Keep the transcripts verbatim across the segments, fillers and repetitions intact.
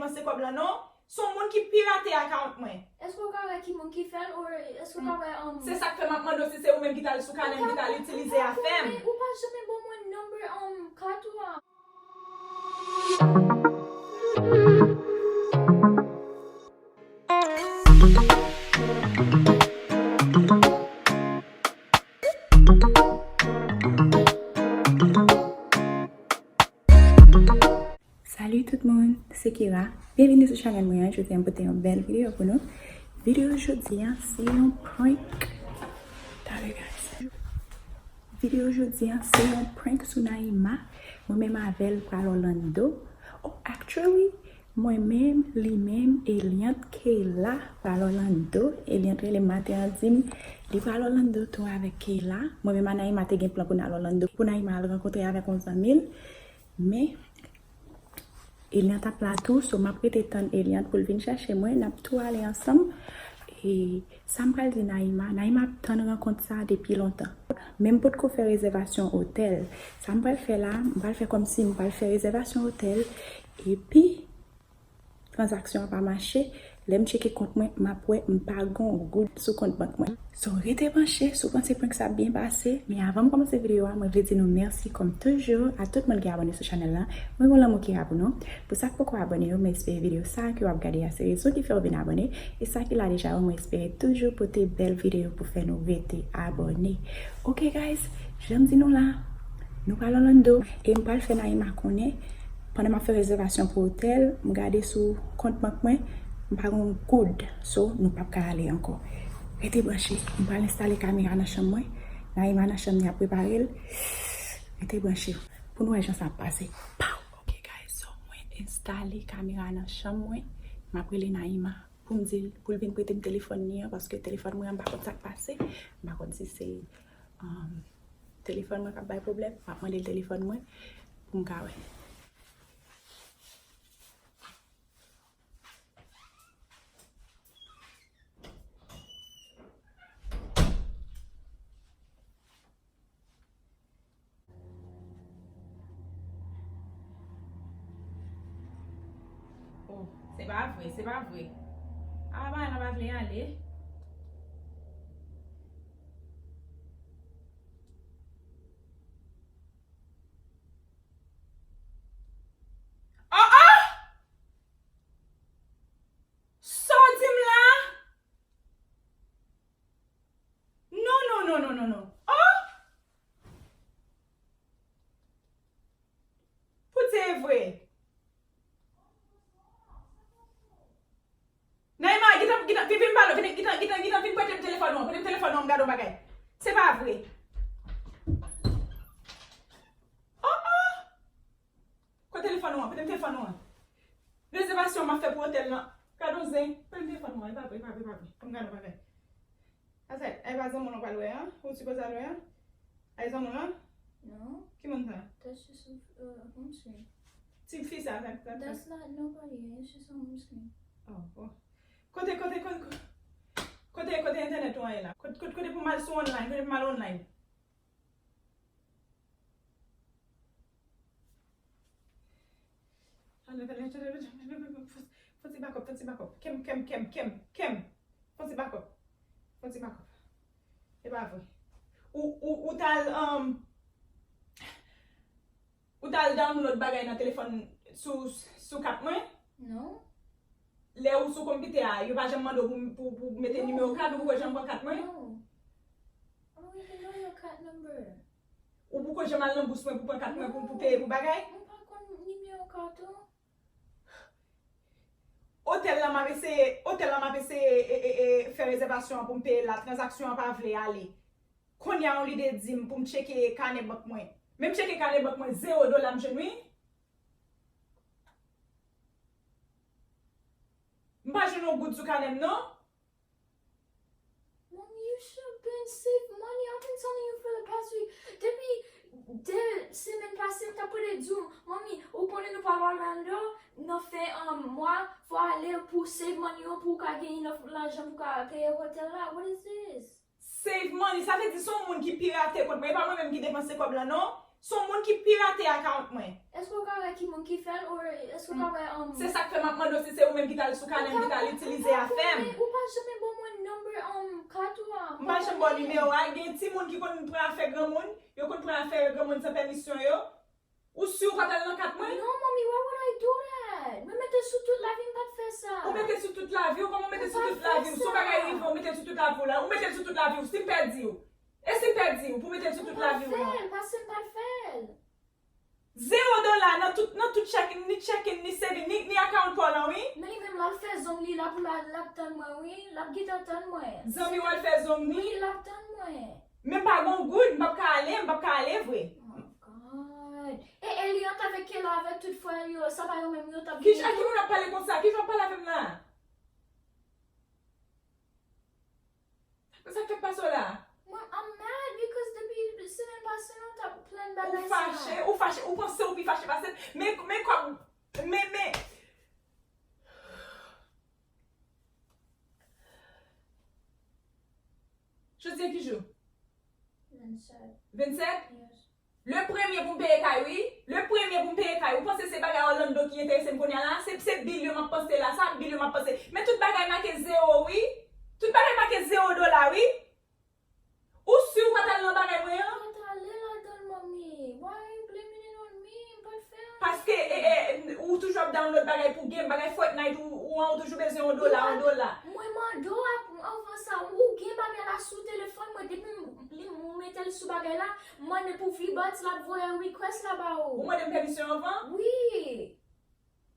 depanse kòb lan non. Se yon moun ki pirate account mwen. Èske w ka wè ki moun ki fè l, or èske w ka wè, um, Se sa k fè m ap mande w si se ou menm ki t al sou kanal, ki t al itilize afè m. Ou pa janm ban mwen number, um, kat ou a. Salut tout moun, se Kira. Byenvini sou chanèl mwen an. Jodi a m pote yon bèl videyo pou nou. Videyo jodi a se yon prank. Tande guys. Videyo jodi a se yon prank sou Naïma. Mwen menm avè l pral Orlando. Oh, actually, mwen menm, li menm, Eliante, Kayla pral Orlando. Eliante rele m maten an, di m li pral Orlando tou avèk Kayla. Mwen menm a Naïma te gen plan pou n al Orlando, pou Naïma al rankontre avèk yon zanmi l. Men, Eliante ap la tou, so m ap rete tann Eliante pou l vin chache mwen, n ap tou ale ansanm. E sa m pral di Naïma, Naïma ap tann rankont sa depi lontan. Men m potko fè rezèvasyon otèl. Sa m pral fè la, m pral fè kòmsi m pral fè rezèvasyon otèl, epi tranzaksyon an pa mache, lè m tcheke kont mwen, m ap wè m pa gen yon goud sou kont bank mwen. So, rete branche, si w panse prank sa ap byen pase, men avan m kòmanse videyo a, mwen vle di nou mèsi kòm toujou a tout moun ki abòne sou chanèl la. Mwen gen lanmou ki la pou nou. Pou sa k poko abòne yo, mwen espere videyo sa ke w ap gade a se rezon ki fè w vin abòne. E sa ki la deja yo, mwen espere toujou pote bèl videyo pou fè nou rete abòne. Ok guys, jan m di nou la, nou pral Orlando e m pral fè Naïma konnen, pandan m ap fè rezèvasyon pou otèl, m gade sou kont bank mwen, m pa gen yon goud. So, nou p ap ka ale ankò. Rete branche, m pral enstale kamera nan chanm mwen. Naïma nan chanm li ap prepare l. Rete branche pou nou wè jan sa ap pase. Pow! Ok guys, so mwen enstale kamera nan chanm mwen. M ap rele Naïma pou m di l, pou l vin prete m telefòn li an, paske telefòn mwen an, m pa konn sa k pase. M pa konn si se, um, telefòn mwen k ap bay pwoblèm. M ap mande l telefòn mwen pou m ka wè. Oh, se pa vre, se pa vre. A, bagay la pa vle ale. Oh, oh! Sa w di m la? Non, non, non, non, non, non. Oh! Poutye e vre. Naïma, gentan, gentan, vin, vin pale, vin, gentan, gentan, gentan, vin prete m telefòn ou an, prete m telefòn ou an, m gade yon bagay. Se pa vre. Oh, oh! Kote telefòn ou an? Kote telefòn ou an? Rezèvasyon m ap fè pou otèl lan. Gade yon zen. Kote telefòn ou an? E pa vre, e pa vre, e pa vre. Fò m gade yon bagay. Asa, e pa zanmi w pral wè an? Ou sipoze al wè an? Ay zanmi w an? Non. Ki moun sa? That's just a, uh, home screen. Ti fi sa, sa, sa, sa. That's not nobody. It's just a home screen. Oh, oh. Kote, kote, kote, kote, kote, kote entènèt ou an ye la? Kote, kote, kote pou m al sou online? Kote pou m al online? Fon ti bakòp, fon ti bakòp, kem, kem, kem, kem, kem. Fon ti bakòp, fon ti bakòp. E pa vre. Ou, ou, ou t al, um, ou t al download bagay nan telefòn sou, sou kat mwen? Non. Lè ou sou konpitè a, yo pa janm mande w pou, pou, pou mete nimewo kat, ou poko janm pran kat mwen? Non. I don't even know your card number. Ou poko janm al nan bous mwen pou pran kat mwen pou, pou peye pou bagay? Non, m pa konn nimewo kat ou. Otèl la m ap eseye, otèl la m ap eseye, e, e, e, fè rezèvasyon an pou m peye la, tranzaksyon an pa vle ale. Kounye a yon lide di m pou m tcheke kanè bank mwen. Men m tcheke kanè bank mwen, zewo dola m jwenn wi. M pa jwenn yon goud sou kanè m non. Mommy, you should have been save money. I've been telling you for the past week. Depi de semèn pase, m t ap pale di w, Mommy, ou konnen nou pral Orlando nan fen, um, mwa, fò ale pou save money ou, pou w ka gen enough lajan pou w ka peye hotèl la. What is this? Save money, sa vle di se yon moun ki pirate kont mwen. E pa mwen menm ki depanse kòb lan non. Se yon moun ki pirate account mwen. Èske w ka wè ki moun ki fè l, or èske w ka wè, um, Se sa k fè m ap mande w si se ou menm ki t al sou kanè m, ki t al itilize afè m. Ou pa janmen ban mwen number, um, kat ou a. M pa janm ba w nimewo a. Gen timoun ki konn pran afè granmoun, yo konn pran afè granmoun san pèmisyon yo. Ou si w pa t al nan kat mwen? Non, mommy, why would I do that? Mwen mete l sou tout lavi, m pa t fè sa. Ou mete l sou tout lavi w? Kòman w mete l sou tout lavi w? Si yon bagay rive, ou mete l sou tout lavi w la? Ou mete l sou tout lavi w? Si m pèdi w? E si m pèdi w pou mete l sou tout lavi w la? M pa t fè l, paske m pa t fè l. Zewo dola nan tout, nan tout checking, ni checking, ni saving, ni, ni account pa w lan, wi. Men li menm, l al fè zong li la pou l al, l ap tann mwen, wi. L ap gentan tann mwen. Zanmi w al fè zong li? Wi, l ap tann mwen. Men m pa gen yon goud, m p ap ka ale, m p ap ka ale vre. Oh God. E Eliant avèk Kela avèk tout frè yo, sa pa yo menm yo t ap vini tou? Ki moun ap pale konsa? Kijan w ap pale avè m la? Sa k fèk pase w la? Mwen, I'm mad because depi semèn pase nou t ap plan bagay sa. Ou fache, ou fache, ou panse ou pi fache pase m. Men, men kòb, men, men. Jodi a ki jou? Vennsèt. Vennsèt? Yes. Le premye pou m peye kay, wi. Le premye pou m peye kay. Ou panse se bagay Orlando ki enterese m kounye a la? Se, se bil yo m ap panse la. Sa bil yo m ap panse. Men tout bagay make zewo, wi. Tout bagay make zewo dola, wi. Ou si w pa t al nan bagay mwen an? Mwen t ale ladan l, mommy. Why you blaming it on me? M pa t fè anyen. Paske, e, e, ou toujou ap download bagay pou game, bagay Fortnite ou, ou an, ou toujou bezwen yon dola, yon dola. Mwen mande w ap, anvan sa, ou gen bagay la sou telefòn mwen, depi m, li, ou mete l sou bagay la, m mande pou V-Bucks, l ap voye request la ba ou. Ou mande m pèmisyon anvan? Wi.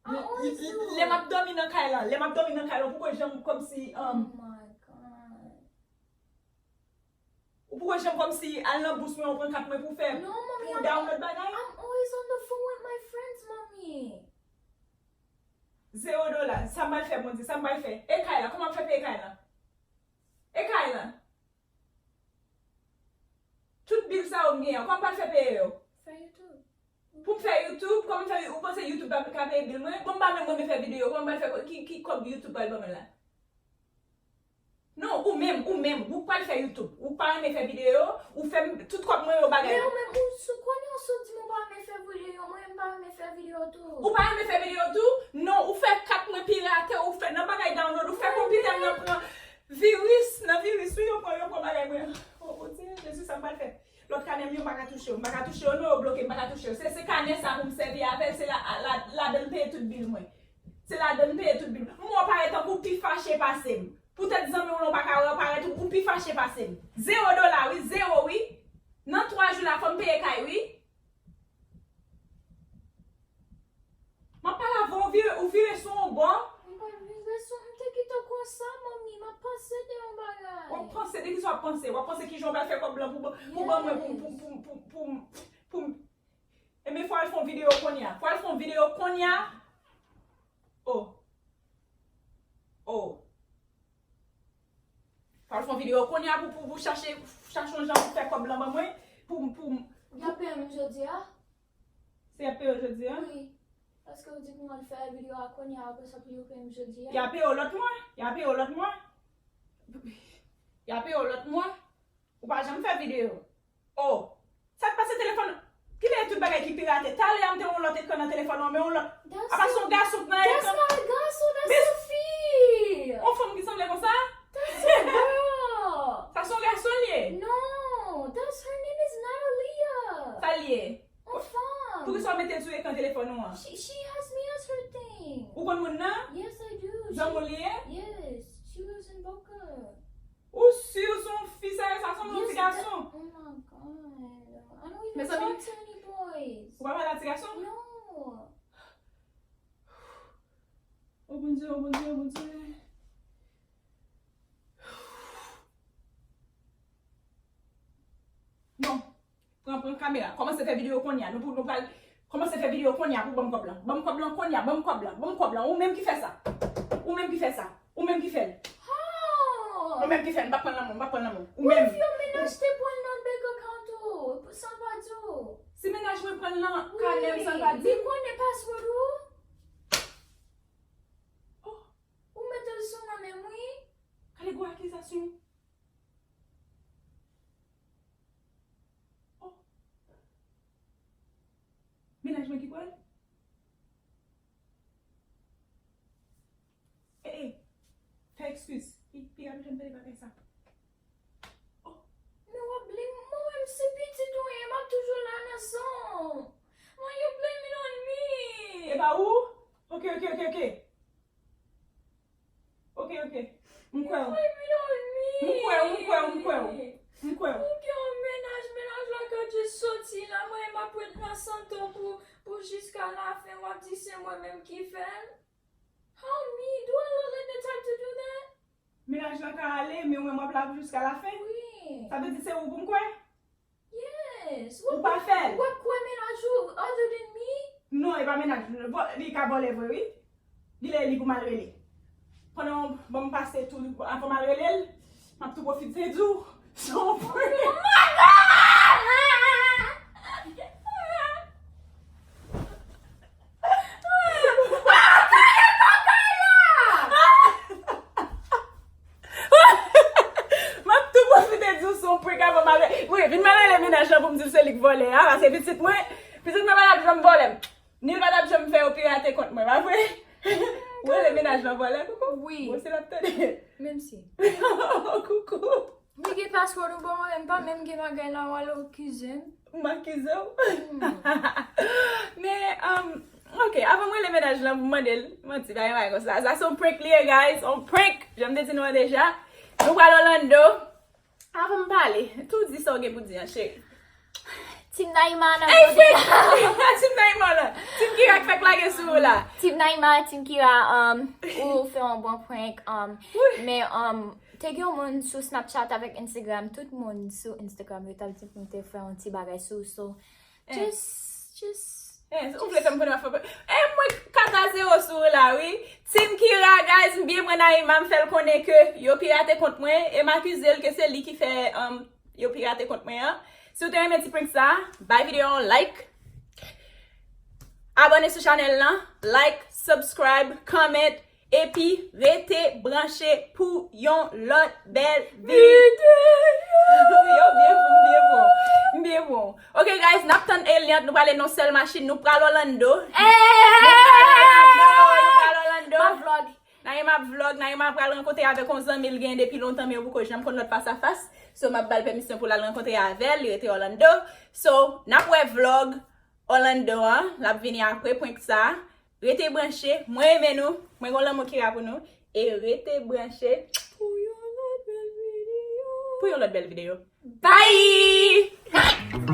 I always do. Lè m ap dòmi nan kay lan, lè m ap dòmi nan kay lan, ou poko janm kòmsi, um, Oh my God. Ou poko janm kòmsi al nan bous mwen, ou pran kat mwen pou fè, pou download bagay? Non, mommy, I'm, I'm always on the phone with my friends, mommy. Zewo dola. Sa m pral fè, Bondye? Sa m pral fè? E kay la? Kòman m ap fè peye kay la? E kay la? Tout bil sa yo m genyen an, kòman m pral fè peye yo? Fè YouTube. Pou m fè YouTube, kòman m fè, ou panse YouTube pa ka peye bil mwen? Bon, m pa menm renmen fè videyo, kòman m pral fè, ki, ki kòb YouTube pral ban mwen la? Non, ou menm, ou menm, ou pral fè YouTube. Ou pa renmen fè videyo, ou fè m, tout kòb mwen yo bagay. Men ou menm, ou sou konnen ou sot di m ou pa renmen fè videyo, mwen menm m pa renmen fè videyo tou. Ou pa renmen fè videyo tou? Non, ou fè kat mwen pirate, ou fè nan bagay download, ou fè konpitè m nan pran viris, nan viris, wi, yo pran, yo pran bagay mwen. O Bondye, Jezi, sa m pral fè? Lòt kanè m yo, m pa ka touche yo. M pa ka touche yo, non, yo bloke m, m pa ka touche yo. Se, se kanè sa pou m sèvi avè l, se la, la, ladan l peye tout bil mwen. Se ladan l peye tout bil mwen. M wè w parèt tankou w pi fache pase m. Poutèt zanmi w lan w pa ka wè w parèt, ou, ou pi fache pase m. Zewo dola, wi, zewo, wi. Nan twa jou la, fò m peye kay, wi. M ap pale avè w, ou vire, ou vire sou yon bò. M pa vire sou, m te kite w konsa, manmi, m ap panse de yon bagay. W ap panse de kisa w ap panse? W ap panse kijan w pral fè kòb lan pou, pou ban mwen, pou, pou, pou, pou, pou, pou, pou m. Ebyen, fò al fè yon videyo kounye a. Fò al fè yon videyo kounye a. Oh. Oh. Fò al fè yon videyo kounye a pou, pou, pou chache, chache yon jan pou fè kòb lan ban mwen, pou, pou. Y ap peye m jodi a? Se y ap peye w jodi a? Wi. Paske w di pou mwen fè videyo a kounye a, apre sa pou yo peye m jodi a. Y ap peye w lòt mwa. Y ap peye w lòt mwa. Y ap peye w lòt mwa. Ou pa janm fè videyo. Oh. Sa k pase telefòn? Kilè tout bagay ki pirate? Talè a m te wè yon lòt ekran nan telefòn nan, men yon lòt. Apa se yon gason k nan ekran? That's not a gason, that's a fi. Yon fanm ki sanble konsa? That's a girl. Sa se yon gason l ye? No, that's, her name is Natalia. Sa l ye? Yon fanm. Poukisa w mete l sou ekran telefòn ou an? She, she has me as her thing. Ou konn moun nan? Yes, I do. Zanmi w li ye? Yes, she lives in Boca. Ou si w se yon fi, sa, sa sanble yon ti gason. Oh my God. I don't even talk to any boys. Ou pa pale a ti gason? No. Oh Bondye, oh Bondye, oh Bondye. Non. Pran, pran kamera. Kòmanse fè videyo kounye a. Nou pou, nou pral kòmanse fè videyo kounye a pou ban m kòb lan. Ban m kòb lan kounye a. Ban m kòb lan. Ban m kòb lan. Ou menm ki fè sa. Ou menm ki fè sa. Ou menm ki fè l. Ou menm ki fè l. M p ap pran l nan men w. M p ap pran l nan men w. Ou menm. What if yon mennaj te pran l nan bank account ou? San l pa di w? Si mennaj mwen pran l nan kanè m san l pa di m? Wi. Li konnen password ou? Oh. Ou mete l sou mwen menm, wi. Gade gwo akizasyon. Oh. Excuse. Pi, pi rapid, je ne te pas ça. Oh, men w ap blame mwen, mwen menm se pitit ou ye, m ap toujou la nan san w. Why you blaming on me? E pa ou? Ok, ok, ok, ok. Ok, ok. M kwè w. Why you blaming on me? M kwè w, m kwè w, m kwè w. M kwè w. Ou gen yon mennaj, mennaj la ka just soti la, mwen m ap ret nan santo pou, pou jiska lafen, w ap di se mwen menm ki fè l? How me? Do I look like the type to do that? Mennaj lan ka ale, men mwen m ap la pou jiska lafen? Wi. Sa vle di se ou pou m kwè? Yes. Ou pa fè l? W ap kwè mennaj ou other than me? Non, e pa mennaj. Vò-, li ka vòlè vre, wi. Li lè li pou m al rele. Pandan w ban m pase tou, anvan m al rele l, m ap tou pwofite di w, se yon prank. Oh my God! M ap tou pwofite di w se yon prank avan m al rele. Wi, vin m al rele mennaj lan pou m di l se li k vòlè a, paske pitit mwen, pitit mwen pa t ap janm vòlè m. Ni l pa t ap janm fè yo pirate kont mwen, pa vre? Ou rele mennaj lan vòlè, koukou? Wi. Bon, si l ap tande. Menm si. Koukou. Li gen password ou bon, mwen menm pa menm gen bagay la, w al akize m. M akize w? Hmm. Men, um, ok, avan mwen rele mennaj lan pou mande l, manti, pa gen bagay konsa. Sa se yon prank li ye, guys, yon prank, jan m te di nou an deja. Nou pral Orlando. Avan m pale, tou di sa w gen pou di an, cheri. Team Naïma nan Hey, fre! Team Naïma la. Team Kira k fèk lage sou ou la. Team Naïma, Team Kira, um, ou fè yon bon prank, um, Wi. Men, um, te gen yon moun sou Snapchat avèk Instagram, tout moun sou Instagram yo t ap di pou m te fè yon ti bagay sou ou, so, Eh. just, just, Eh, ou vle fè m konnen w ap fè prank? Eh, mwen kat a zewo sou ou la, wi. Team Kira, guys, m byen pran Naïma, m fè l konnen ke yo pirate kont mwen, e m akize l ke se li ki fè, um, yo pirate kont mwen an. Si w te renmen ti prank sa, bay videyo a yon like. Abòne sou chanèl lan, like, subscribe, comment, epi rete branche pou yon lòt bèl videyo. Yo byen fou, m byen fou. M byen fou. Ok, guys, n ap tann Eliante, nou prale nan sèl machin, nou pral Orlando. Nou pral Orlando, nou pral Orlando. M ap vlog. Naïma ap vlog, Naïma pral rankontre avèk yon zanmi l gen depi lontan, men yo poko janm konn lòt fas a fas. So, m ap ba l pèmisyon pou l al rankontre avè l, li rete Orlando. So, n ap wè vlog Orlando an, l ap vini apre prank sa. Rete branche, mwen renmen nou, mwen gon lanmou Kira pou nou, e rete branche pou yon lòt bèl videyo. Pou yon lòt bèl videyo. Bye!